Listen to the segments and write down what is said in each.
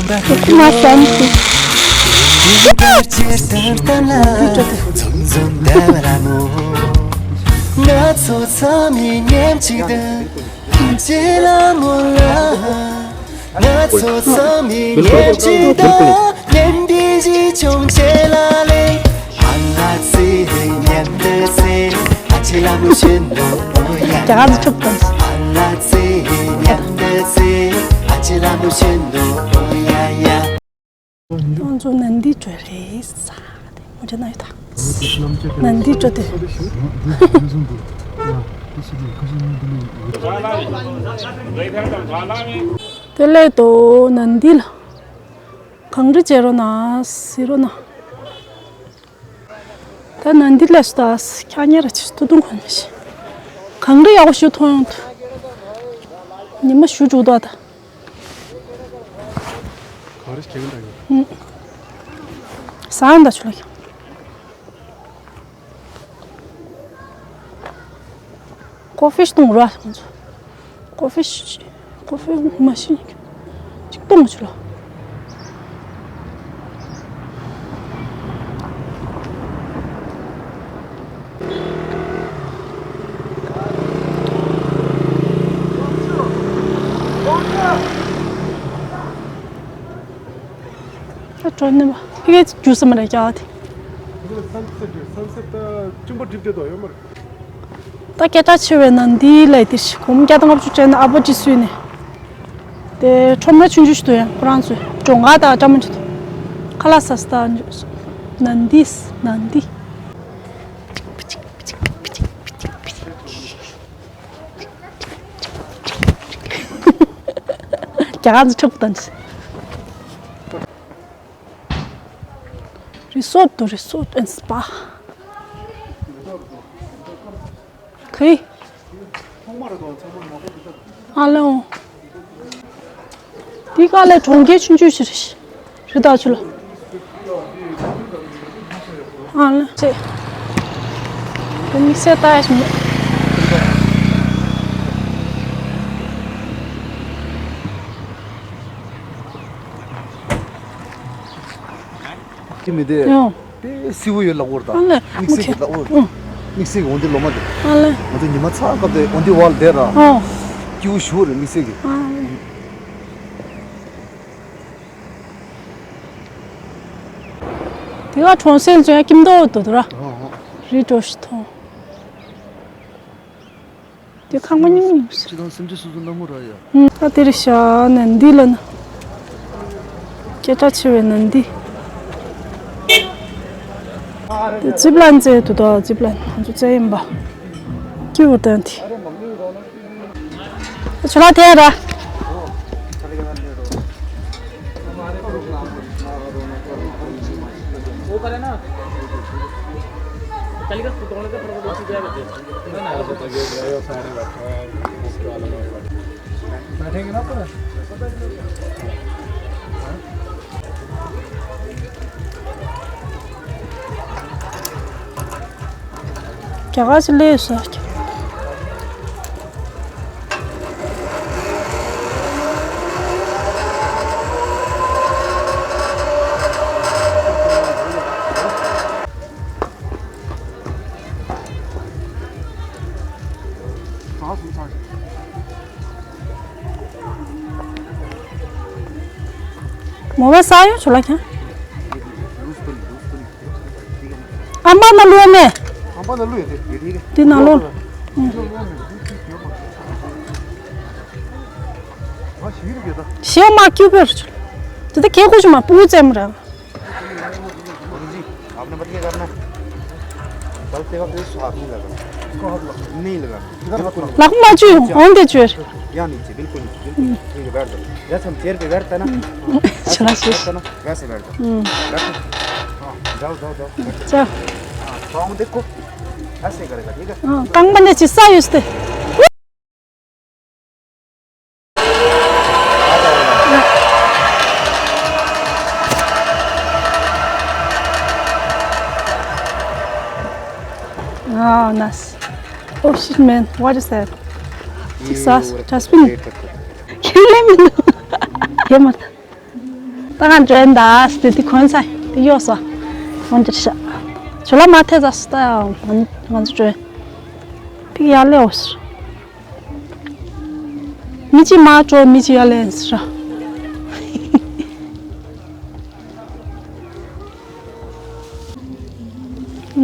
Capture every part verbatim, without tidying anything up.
མ་བསམ་ཞིག་རྒྱ་གར་གྱི་ཕྲུག་དང་། ང་ཚོ་ནན་དི་འགྲོ་རེད་ས། འོ་འདྲ་ན་ཡོད་ད། ནན་དི་འགྲོ་དེ། དེ་ལས་དོ་ནན་དི་ལ། གངས་རི་བྱེད་རོགས་གནང་ཟེར་རོགས་གནང་། ད་ནན་དི་ལ་སུ་ད་ཁྱག་ཉལ་ར་ཆེ་ཏུ་ཏུང་ཁོན་མི་ཤེས། གངས་རི་ཡག་པོ་ཞུ་ཐོང་ཡོང་དུ། ཉི་མ་ཞུ་འཇུག་ད་ད། གངས་རི་ཁྱེད་ཀྱི་འདྲ་གི། ཧུམ། ཟ་ཡང་ད་ཆུ་ལ་ཁྱང་། ཀོ་ཧྥི་ཞིག་བཏུང་ར་ང་ཚོ། ཀོ་ཧྥི་ཞིག་ཀོ་ཧྥི་མ་ཤི་ཅིག་བཏུང་ཆུ་ལ། ད་གྲོ་ནས་མ་ཕི་གེ་རྒྱུ་ས་མ་རེད་ཀྱ་དེ། སན་སེ་ཊི་སན་སེ་ཊི་ད་ཅུང་པ་འགྲིབ་བསྡད་དོ་ཡོད་མ་རེད། ད་སྐད་གྲགས་ཆེ་བའི་ནན་དི་ལ་དེ་སྒོར་མོ་བརྒྱ་དང་ལྔ་བཅུ་སྤྲད་ན་ཨ་ཕ་ཅི་སུས་ནས། དེ་ཁྲོམ་ར་ཆུང་ཆུང་ཞིག་ཏུ་ཡང་ཁོ་རང་ཚོས་སྒྲོང་ཁ་དང་བཀྲ་མ་འདྲ་དུ། ཁ་ལག་ཟ་ས་དང་ནན་དི་ནན་དི། རྒྱ་གར་ཚོ་ཁྲབ་བཏང་། Resort to resort and spa. ཁོས། ཨ་ལོ། འདི་ག་ལས་གྲོང་ཁྱེར་ཆུང་ཆུང་ཞིག་རེད། རི་དྭགས་ཆུ་ལ། ཨ་ལོ་ཅེ། དེ་མི་སེ་ལྟ་ཡ་ཞིག་མེད། ཅི་མི་དེ། ཡོ། དེ་སི་བོ་ཡོད་ལག་འོར་ད། ཨ་ལེ། དམིགས་བསལ་གྱི་ལག་འོར། ཨུ། དམིགས་བསལ་གྱི་འོན་ཏེ་ལོ་མ་དེ། ཨ་ལེ། ང་ཚོ་ཉི་མ་ཚ་སྐབས་དེ་འོན་ཏེ་བལ་དེ་ར། ཨོ། སྐྱིད་པོ་ཞུ་རེད་དམིགས་བསལ་གྱི། ཨ་ལེ། དེ་ག་གྲོང་གསེབ་ཚོ་ཡང་ཁྱིམ་ཐོག་ཏུ་དུ་ར། ཨོ་ཨོ། རི་འགྲོ་ཞིག་ཐོང་། དེ་ཁང་པ་རྙིང་རྙིང་། སྤྱི་དང་སེམས་ཅན་སོ་སོ་སྣང་མོ་ར་ཡ། ཨུམ། ད་དེ་རི་ཤ་ནན་འདི་ལ་ན། སྐད་གྲགས་ཆེ་བའི་ནན་འདི། དེ་ཛིབ་ལ་ན་རྩེ་དུ་དོ་ཛིབ་ལ་ན་ང་ཚོ་རྩེ་ཡིན་པ། སྐྱིད་པོ་དང་དེ། ཆུ་ལ་དེ་ར། རྒྱ་གར་ཚོ་སླེབས་སོང་། མོ་བ་ས་ཡོད་ཆོ་ལ་ཁྱང་། ཨམ་པ་ན་ལུ་མེ། ཨམ་པ་ན་ལུ་ཡོད་དེ། དེ་ན་ལོ། ཞེའུ་མ་ཀྱུ་པེར་ཆོ། དེ་ད་ཁེ་ཁུ་ཆུ་མ་པུ་ཙེམ་ར། गुरु जी, आपने पता क्या करना है? गलती का कोई स्वाद नहीं लगाना। नहीं लगाना। बिल्कुल नहीं। लग मत चुयो, होन दे चुयो। यहाँ नीचे, बिल्कुल नीचे, बिल्कुल नीचे। ठीक है, बैठ जाओ। जैसे हम चेयर पे बैठते हैं ना, ऐसे बैठते हैं ना, वैसे बैठ जाओ। बैठो। हाँ, जाओ, जाओ, जाओ। हाँ, पाँव देखो, ऐसे करेगा, ठीक है? हाँ, कांग बंदे चिस्सा यूज़ थे। Oh, nice. Oh shit, man. What is that? Sauce. Dustbin. Kill him. Yamata. ད་གང་འདྲེན་ད་སྟེ་དེ་གོན་ཚ་དེ་གཡོག་ས་འོན་ཏེ་ཤ་ཇོ་ལ་མ་ཐེ་ཛ་སི་ད་ང་ང་ཚོ་འདྲེན་ཕིག་ཡར་ལེ་འོ་སི། མི་གཅིག་མར་འགྲོ་མི་གཅིག་ཡར་ལེན་ཟེར།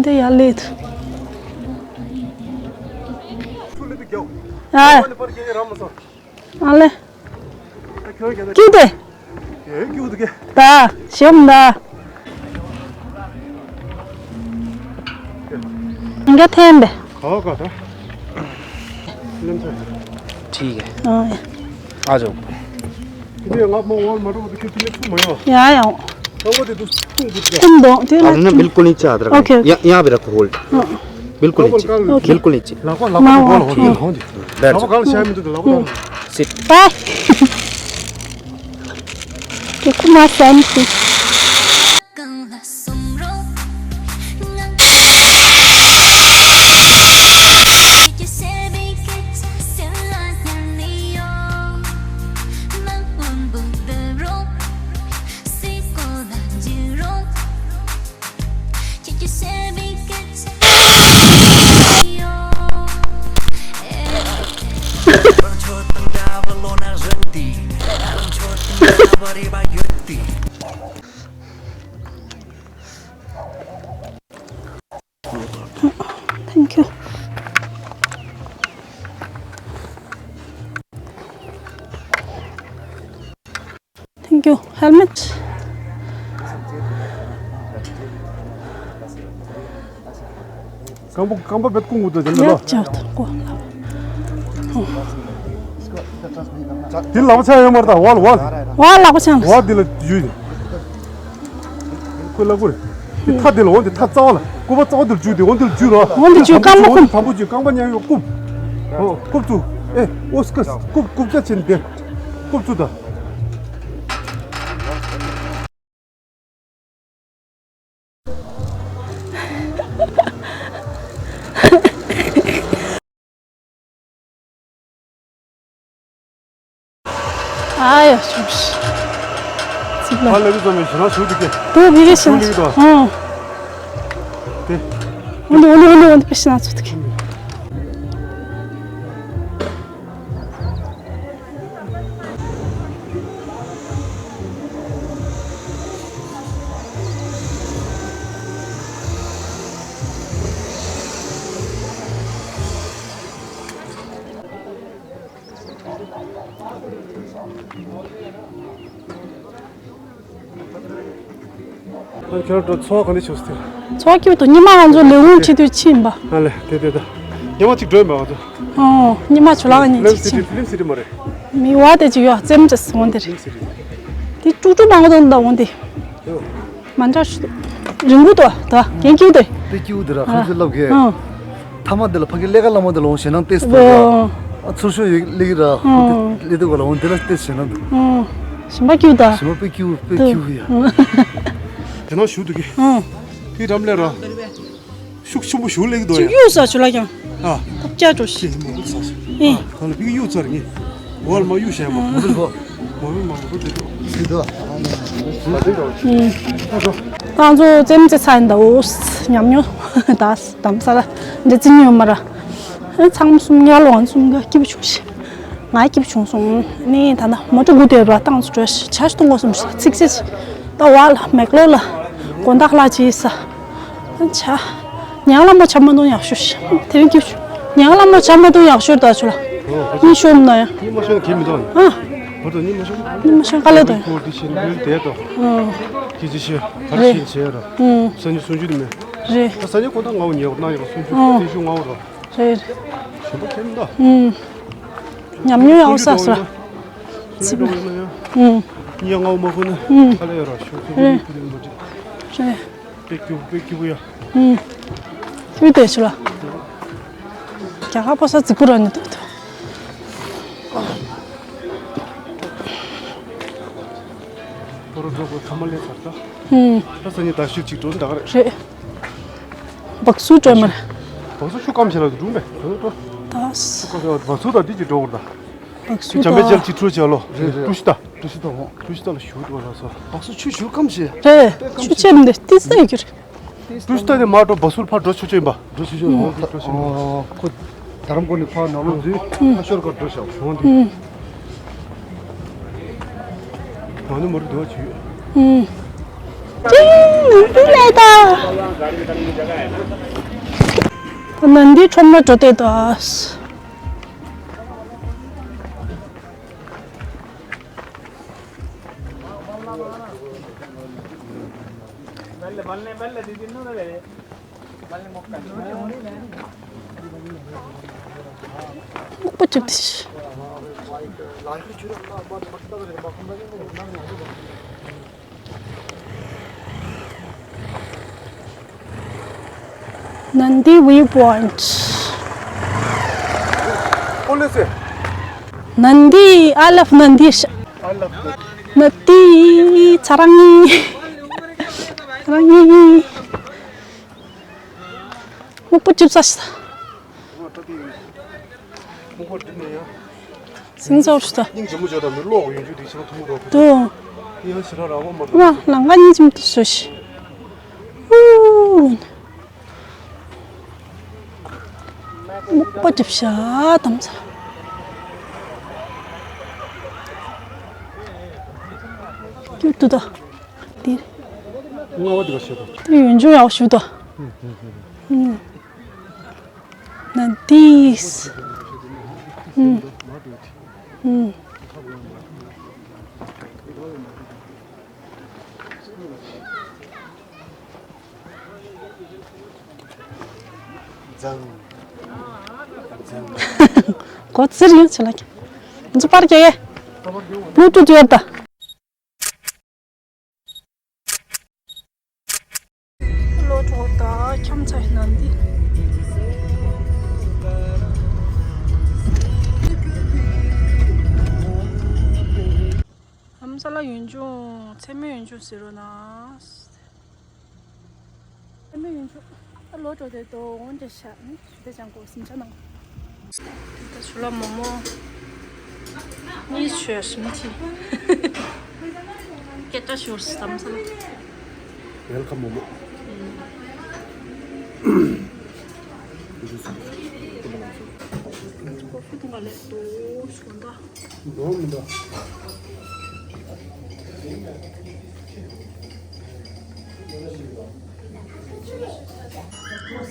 འདི་ཡར་ལེན་འདུག་ཨ་ཨ་ལེ། ཀྱུ་དེ། ད་ཞེམ་ད། འགའ་འཐེན་པས། ཁ་བ་ཁ་ད། ལེམ་ཚ། ठीक है। ཨ་ཡ། आ जाओ। དེ་ནས་ང་མོ་ཝོལ་མ་རུ་དེ་ཁྱོད་དེ་ནས་ཚུགས་མ་ཡོང་། ཡ་ཡ། ཁ་བ་དེ་དུ་ཁུང་དུ་ཚུགས། ཁུང་དོ་དེ་ལ། अरे ना बिल्कुल नीचे हाथ रखना। Okay, okay. यहाँ यहाँ पे रखो होल्ड। हाँ। बिल्कुल नीचे। ओके। बिल्कुल नीचे। ལག་པ་ལག་པ་དེ་ཝོལ་ཧོ་དེ་ལ་ཧོ་དེ། बैठ ལག་པ་जाओ। གང་ལ་བཞག་མི་འདུག་ལག་པ་དང་། seat. Bye. Kikuma Santi. Thank you. Thank you. Helmet. རྐང་པ་རྐང་པ་བེད་ཀུང་གུ་དུ་དེ་འདྲ་ཡ་ལོ། ཅག་ཐུག་གོ། དེ་ལག་པ་ཆག་ཡོད་མ་རེད་ད། ཝལ་ཝལ། ཝལ་ལག་པ་ཆག་ལ། ཝལ་དེ་ལ་ཡུས། ཁོས་ལ་ཁུར། ཐ་དེ་ལ་འོན་ཏེ་ཐ་རྩ་བ་ལ་སྐུད་པ་རྩ་བ་དེར་འཇུས་ཏེ་འོན་དེར་འཇུས་རོགས། འོན་ཏེ་འཇུས། རྐང་པ་ཁུམ། དམ་པོ་འཇུས། རྐང་པ་མཉམ་ཡོད་སྐུབ། ཨོ་སྐུབ་བཙུགས། ཨེ་ཨོ་སྐུ་སྐུབ་སྐུབ་རྒྱ་ཆེན་དེ་སྐུབ་བཙུགས་ད། ཨ་ཡ་ཤུ་ཤུ། ཚིག་ལ། ཨ་ལ་གི་ཙམ་མེད་ཤི་ན་ཤུ་དུ་ཀེ། དུ་བི་གེ་ཤི་ན་ཤུ་ལི་དོ། ཨང་། དེ། འོན་ཏེ་འོན་ཏེ་འོན་ཏེ་འོན་ཏེ་པེ་ཤི་ན་ཚུ་དུ་ཀེ། ཁྱོད་ཚོ་ག་ནས་བྱུང་སྟེ། ཚོ་ཁྱོད་དུ་ཉི་མ་ང་ཚོ་ལས་ཁུངས་ཁྲིད་དུས་ཕྱིན་པ། ཨ་ལེ་དེ་དེ་ད། ཉི་མ་གཅིག་སྒྲོན་པ་ང་ཚོ། ཨོ་ཉི་མ་ཆུ་ལག་གཉིས་ལེམ་ཅིག་སི་ཊི་ཕྱིན། ལེམ་སི་ཊི་མ་རེད། མི་བ་དེ་ཅིག་ཡོད་ཙེམ་ཅེས་འོང་དེ་རེད། ལེམ་སི་ཊི། དེ་ཀྲུག་ཀྲུག་མང་པོ་དང་འདྲ་འོང་དེ། ཡོད། མ་འདྲ་ཤུ་རིང་པོ་དོ་དོ་རྒན་ཁྱིའུ་དེ། དེ་ཁྱིའུ་དེ་ར་ཁ་ཤས་ལབ་གས། ཨང་། ཐ་མ་དེ་ལ་ཕ་གི་ཀླད་ཁ་ལ་མ་དེ་ལ་འོང་ཞེད་སྣང་ཏེས་པ་ར། ཨང་། ཨ་ཚུར་ཤོག་ཡོད་ཀླད་ཀི་ར། ཨང་། ཀླད་དེ་ག་ལ་འོང་དེ་ལ་ཏེས་ཞེད་སྣང་འདུག་ཨང་། ཞིམ་པ་ཁྱིའུ་ད། ཞིམ་པ་པེ་ཁྱིའུ་པེ་ཁྱིའུ་ཡ། ཨང་། དེ་ནང་ཞུ་འདུག་གི། ཨང་། ཕི་རམ་ལས་ར། ཤུགས་ཆེན་པོ་ཞུ་ལེགས་འདུག་ཡ། ཅིག་གཡུག་ས་ཆུ་ལ་ཀྱང་། ཨ། ཐབ་ཆག་འགྲོ་ཤི། ཅིག་མང་པོ་ས་ཤི། ཨེ། ཨ། གང་ལ་ཕི་གི་གཡུག་ཚར་ངེས། ཝལ་མ་གཡུག་བྱས་མ། མ་རུ་ཧོ། མ་རུ་མ་རུ་དེ་དོ། དེ་དོ། ཨ་ནི། ཨ་དོ། ད་ང་ཚོ་ཙེམ་ཙེ་ཚ་ཡིན་ད་འོ། ཉམས་མྱོང་། ད་དམ་ས་ལ་འདི་རྩི་ཉོ་མ་ར། ཚང་མ་གསུམ་ཉལ་ལོ་ང་གསུམ་ག་སྐྱིད་པོ་བྱུང་ཤི། ང་སྐྱིད་པོ་བྱུང་སོང་། ནི་ད་ན་མོ་ཊ་སྒུག་བསྡད་ར་ཏང་ཚོ་བྲོས་ཤི། ཆ་ཤི་གཏོང་དགོས་སོང་ཤི། ཚིག་ཚིག་ཤི། ད་ཝལ་མེག་ལོ་ལ་དགོང་དག་ལ་ཅི་ས། ཆ། ཉང་ལ་མོ་ཆ་མ་དུང་ཡག་ཤོས་ཤིག་དེ་རིང་ཁྱོད་ཉང་ལ་མོ་ཆ་མ་དུང་ཡག་ཤོས་ད་ཆུ་ལ། ཨོ། གཉིད་ཤོར་ན་ཡང་། གཉིད་མ་ཤོར་ན་གལ་མི་འདུག་ཨ། བར་དུ་གཉིད་མ་ཤོར། གཉིད་མ་ཤོར་ག་ལེ་དོ། ཁོ་དེ་བཞིན་ལུས་བསྡད་དོ། ཨོ། ཁྱི་ཅི་ཤེས་ག་རེ་བྱེད་བྱེད་ར། ཨོ། སང་ཉིན་སུན་ཆུ་དེ་མེད། རེད། ད་སང་ཉིན་དགོང་དག་ང་བོ་ཉལ་བ་ན་ཡག་སུན་ཆུ་ཨོ། དེ་ཤུ་ང་བོ་ར། རེད། ཞིམ་པོ་ཁྱེར་མི་འདུག་ཨོ། ཉམས་མྱོང་ཡག་ས་སོ། ཚིག་ལ། ཨོ། གཉིད་ང་བོ་མ་ཁོ་ན་ཨོ། ག་ལེ་ཡོད་ར་ཤོག་ཁྱི་རེད། རེད། དཔེ་སྐྱིད་པོ་དཔེ་སྐྱིད་པོ་ཡ། ཨུམ། ཨུ་དེ་ཆུ་ལ། རྒྱ་གར་ཕོ་གསར་རྫིག་པོ་ར་ནི་འདུག་ཏོ། ཕོ་རོ་འགྲོ་དགོས་ཁ་མ་ལེན་ཚར་ད། ཨུམ། ད་སང་ཉིན་ཟླ་ཤུགས་གཅིག་འགྲོ་འདྲ་ག་རེད། རེད། སྦག་སུ་སྤྲོད་མ་རེད། སྦག་སུ་ཤུགས་སྐམ་བྱས་ལ་འགྲོ་མེད་འགྲོ་འགྲོ། ད། སྐམ་བྱས་སྦག་སུ་ད་འདི་གཅིག་འགྲོ་དགོས་ད། བག་སུ་ཅམ་པའི་ཅལ་ཅི་ཁྲུ་ཅལ་ལོ། རེད་རེད། ཀྲུ་ཤི་ཏ། ཀྲུ་ཤི་ཏ་འོང་། ཀྲུ་ཤི་ཏ་ལ་ཞུ་འགྲོ་ལ་སོ། བག་སུ་ཆུ་ཞུ་ཀམ་ཞེ། རེད། ཆུ་ཆེམ་འདི་ཏི་སི་ཡོད་ཀྱི་རེད། ཀྲུ་ཤི་ཏ་ནས་མ་འགྲོ་བ་སུར་ཕར་འགྲོ་ཆོག་ཆོག་ཡིན་པ། འགྲོ་ཆོག་ཆོག་འོང་ཏི་ཀྲུ་ཤི་ཏ། ཁོ་དྷ་རམ་གོ་ནས་ཕར་ནང་ལོགས་འཛུལ། ཨ་ཤོར་ཀ་འགྲོ་ཤག་འོང་ཏི། ང་ནི་མོ་རུ་འདུག་ཆུ་ཡོད། ཨུམ། ཅིང་ནན་ཏི་ལས་ད། ནན་ཏི་ཁྲོམ་ལ་འགྲོ་དེ་ད། སྨུག་པ་གྲིབ་ཏེ། Nandi view point. Nandi, I love Nandi. Nandi, Charangi. Charangi. སྨུག་པ་གྲིབ་ས་ཤི་ད། སིང་ཚོར་ཤི་ད། སྙིང་རྗེ་མོ་བྱོས་དང་མི་ཀློག་ཡོང་རྒྱུ་དེ་ཕྱི་ལ་ཐུང་མོ་རོགས་དུ། ཡང་ཕྱི་ལ་རང་དབང་མ་ཐུབ། ང་ལང་ཀ་སྙིང་རྗེ་མོ་དུ་བཟོས་ཤི། ཨུ། སྨུག་པ་གྲིབ་ཤ་དམ་ས། ཏུ་ཏུ་ད། འདིར། ལྔ་བ་འདི་ག་བཤད་དོ། ཡུན་ཅུང་ཡག་ཞུ་དོ། ན་དིས། གོ་ཚིར་ཡང་ཆེ་ལ་ཁྱེད། ང་ཚོ་པར་རྒྱག་གེ། Bluetooth ཡོད་ད། ལོ་གྲོགས་ད་ཁྱམས་ཚ་ན་འདི། ཨམ་ས་ལ་ཡུན་ཅུང་མཚན་མོ་ཡུན་ཅུང་ཟེར་རོ་ན། ཨ་མི་ཡོན་ཆུ། ཨ་ལོ་གྲོགས་དེ་དོ་འོང་འདྲ་ཤག་ནི་ཞུ་དེ་ཅང་གོ་སིམ་ཆ་ནང་། ད་ཆུ་ལ་མོ་མོ། ནི་ཆུ་ཞིམ་ཆི། སྐད་ཆ་ཞུ་སམ་སམ། Welcome མོ་མོ། ཀོ་ཧྥི་དུང་ག་ལེགས་དོ་ཞུ་ད། འགྲོ་མི་འགྲོ།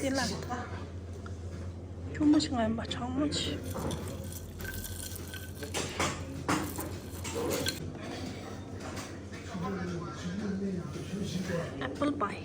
དེ་ལ་ད། ཆུང་མ་ཞིག་ང་ཡིན་པ་ཆང་མ་ཆི། Apple pie.